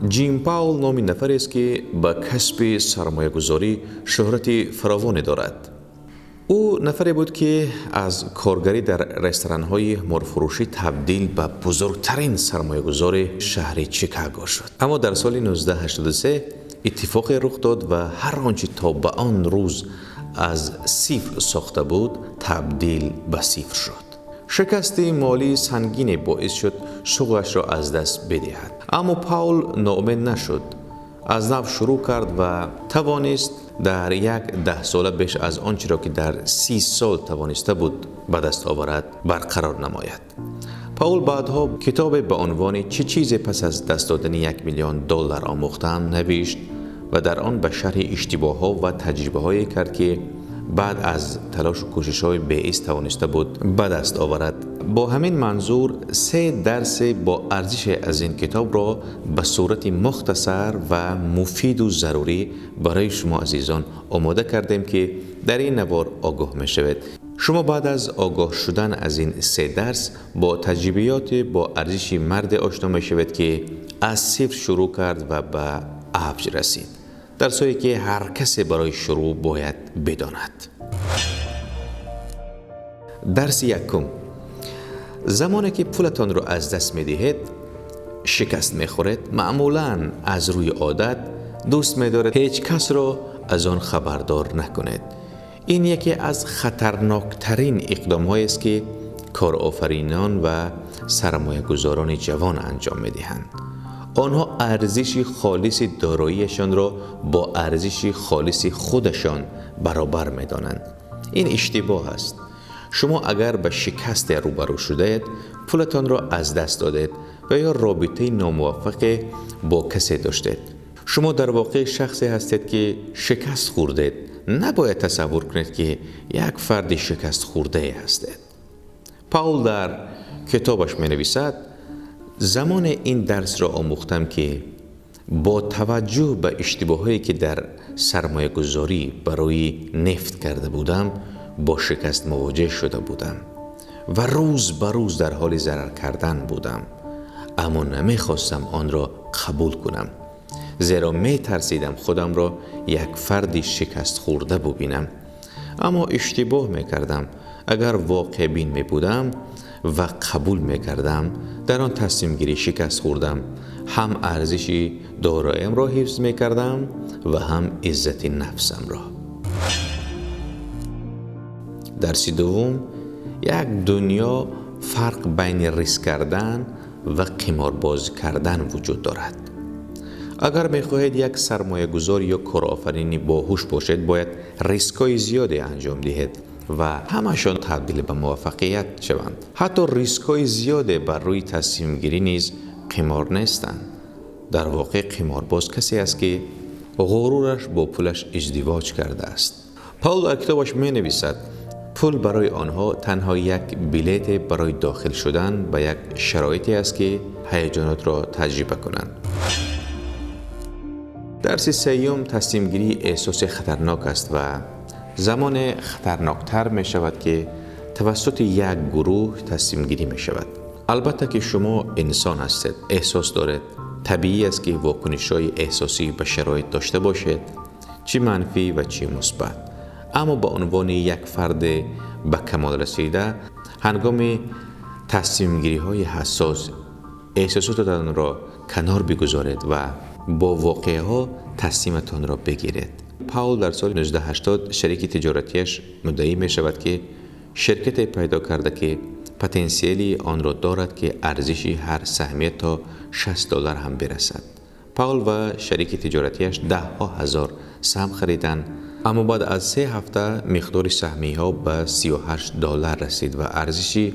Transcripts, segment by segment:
Ҷим Паул номи нафарест, ки ба касби сармоягузорӣ шӯҳрати фаровоне дорад. Ӯ нафаре буд, ки аз коргарӣ дар ресторанҳои мурғфурӯшӣ табдил ба бузургтарин сармоягузори шаҳри Чикаго шуд. Аммо дар соли 1983 иттифоқе рух дод ва ҳар он чӣ то ба он рӯз аз сифр сохта буд, табдил ба сифр шуд. Шикасти молии сангине боис шуд шуғлашро аз даст бидиҳад. Аммо Паул ноумед нашуд, аз нав шурӯъ кард ва тавонист дар як даҳсола беш аз он чиро, ки дар 30 сол тавониста буд ба даст оварад, барқарор намояд. Паул баъдҳо китобе ба унвони «Чӣ чизе пас аз даст додани 1 миллион доллар омӯхтаам» навишт ва дар он ба шарҳи иштибоҳҳо ва таҷрибаҳое кард, ки баъд аз талошу кӯшишҳои беист тавониста буд ба даст оварад. Бо ҳамин манзур се дарсе бо арзише аз ин китобро ба сурати мухтасар ва муфиду зарурӣ барои шумо азизон омода кардем, ки дар ин навор огоҳ мешавед. Шумо баъд аз огоҳ шудан аз ин се дарс бо таҷрибиёти бо арзиши марде ошно мешавед, ки аз сифр шурӯъ кард ва ба авҷ расид. Дарсҳое, ки ҳар касе барои шурӯъ бояд бидонад. Дарси якум: замоне ки пулатонро аз даст медиҳед, шикаст мехӯред, маъмулан аз рӯи одат дӯст медоред ҳеҷ касро аз он хабардор накунед. Ин яке аз хатарноктарин иқдомҳоест, ки корофаринон ва сармоягузорони ҷавон анҷом медиҳанд. Онҳо арзиши холиси дороиашонро бо арзиши холиси худашон баробар медонанд. Ин иштибоҳ аст. Шумо агар ба шикасте рӯбарӯ шудаед, пулатонро аз даст додед ва ё робитаи номуваффақе бо касе доштед, шумо дар воқеъ шахсе ҳастед, ки шикаст хӯрдед. Набояд тасаввур кунед, ки як фарди шикастхӯрдае ҳастед. Паул дар китобаш менависад: «Замоне ин дарсро омӯхтам, ки бо таваҷҷӯҳ ба иштибоҳое, ки дар сармоягузорӣ барои нефт карда будам, бо шикаст мувоҷеҳ шуда будам ва рӯз ба рӯз дар ҳоли зарар кардан будам, аммо намехостам онро қабул кунам, зеро метарсидам худамро як фарди шикастхӯрда бубинам. Аммо иштибоҳ мекардам. Агар воқеъбин мебудам ва қабул мекардам, дар он тасмимгирӣ шикаст хӯрдам, ҳам арзиши дороиамро ҳифз мекардам ва ҳам иззати нафсамро». Дарси дуввум: як дунё фарқ байни риск кардан ва қиморбозӣ кардан вуҷуд дорад. Агар мехоҳед як сармоягузор ё корофарини боҳуш бошед, бояд рискҳои зиёде анҷом диҳед ва ҳамашон табдил ба муваффақият шаванд. Ҳатто рискҳои зиёде бар рӯи тасмимгирӣ низ қимор нестанд. Дар воқеъ қиморбоз касе аст, ки ғурураш бо пулаш издивоҷ кардааст. Паул дар китобаш менависад: «Пул барои онҳо танҳо як билете барои дохил шудан ба як шароите аст, ки ҳаяҷонотро таҷриба кунанд». Дарси сеюм: тасмимгирии эҳсоси хатарнок аст ва замоне хатарноктар мешавад, ки тавассути як гурӯҳ тасмимгирӣ мешавад. Албатта ки шумо инсон ҳастед, эҳсос доред. Табиӣ аст, ки вокунишҳои эҳсосӣ ба шароит дошта бошед, чӣ манфӣ ва чӣ мусбат. Аммо ба унвони як фарде ба камол расида, ҳангоми тасмимгириҳои ҳассос эҳсосотатонро канор бигузоред ва бо воқеаҳо тасмиматонро бигиред. Паул дар соли 1980 шарики тиҷоратиаш муддаӣ мешавад, ки ширкате пайдо карда, ки потенсиали онро дорад, ки арзиши ҳар саҳмия то 60 доллар ҳам бирасад. Паул ва шарики тиҷоратиаш даҳҳо ҳазор саҳм хариданд, аммо баъд аз 3 ҳафта миқдори саҳмиҳо ба 38 доллар расид ва арзиши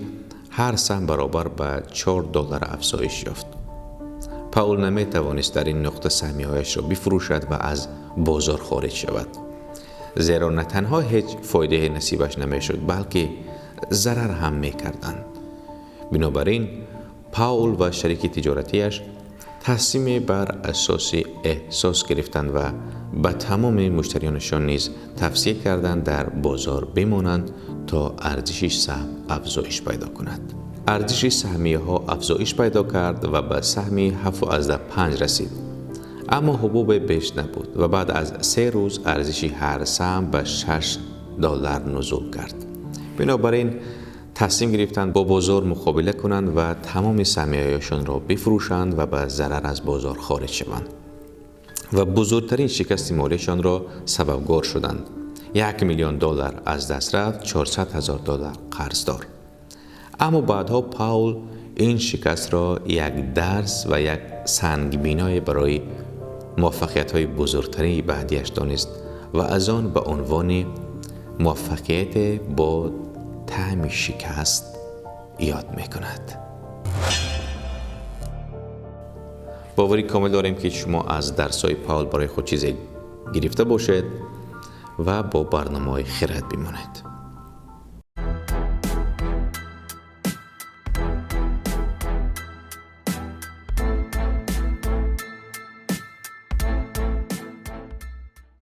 ҳар саҳм баробар ба 4 доллар афзоиш ёфт. Паул наметавонист дар ин нуқта саҳмиҳояшро бифурӯшад ва аз бозор хориҷ шавад, зеро на танҳо ҳеҷ фоидае насибаш намешуд, балки зарар ҳам мекарданд. Бинобар ин Паул ва шарики тиҷоратиаш тасмиме бар асоси эҳсос гирифтанд ва ба тамоми муштариёнашон низ тавсия карданд дар бозор бимонанд, то арзиши саҳм афзоиш пайдо кунад. Арзиши саҳмияҳо афзоиш пайдо кард ва ба саҳми 7,5 расид. اما حبوب بیش نبود و بعد از 3 روز ارزش هر سهم به $6 نزول کرد. بنابراین تصمیم گرفتند با بازار مقابله کنند و تمام سهمیه‌هایشان را بفروشند و به ضرر از بازار خارج شوند و بزرگترین شکست مالیشان را سببگار شدند. 1 میلیون دلار از دست رفت، $400,000 قرضدار. اما بعدها پاول این شکست را یک درس و یک سنگ بینای برای موفقیت‌های بزرگترین بعدیش دانست و از آن به عنوان موفقیت با طعم شکست یاد میکند. باوری کامل داریم که شما از درس‌های پاول برای خود چیزی گرفته باشید و با برنامه‌های خرد بمانید.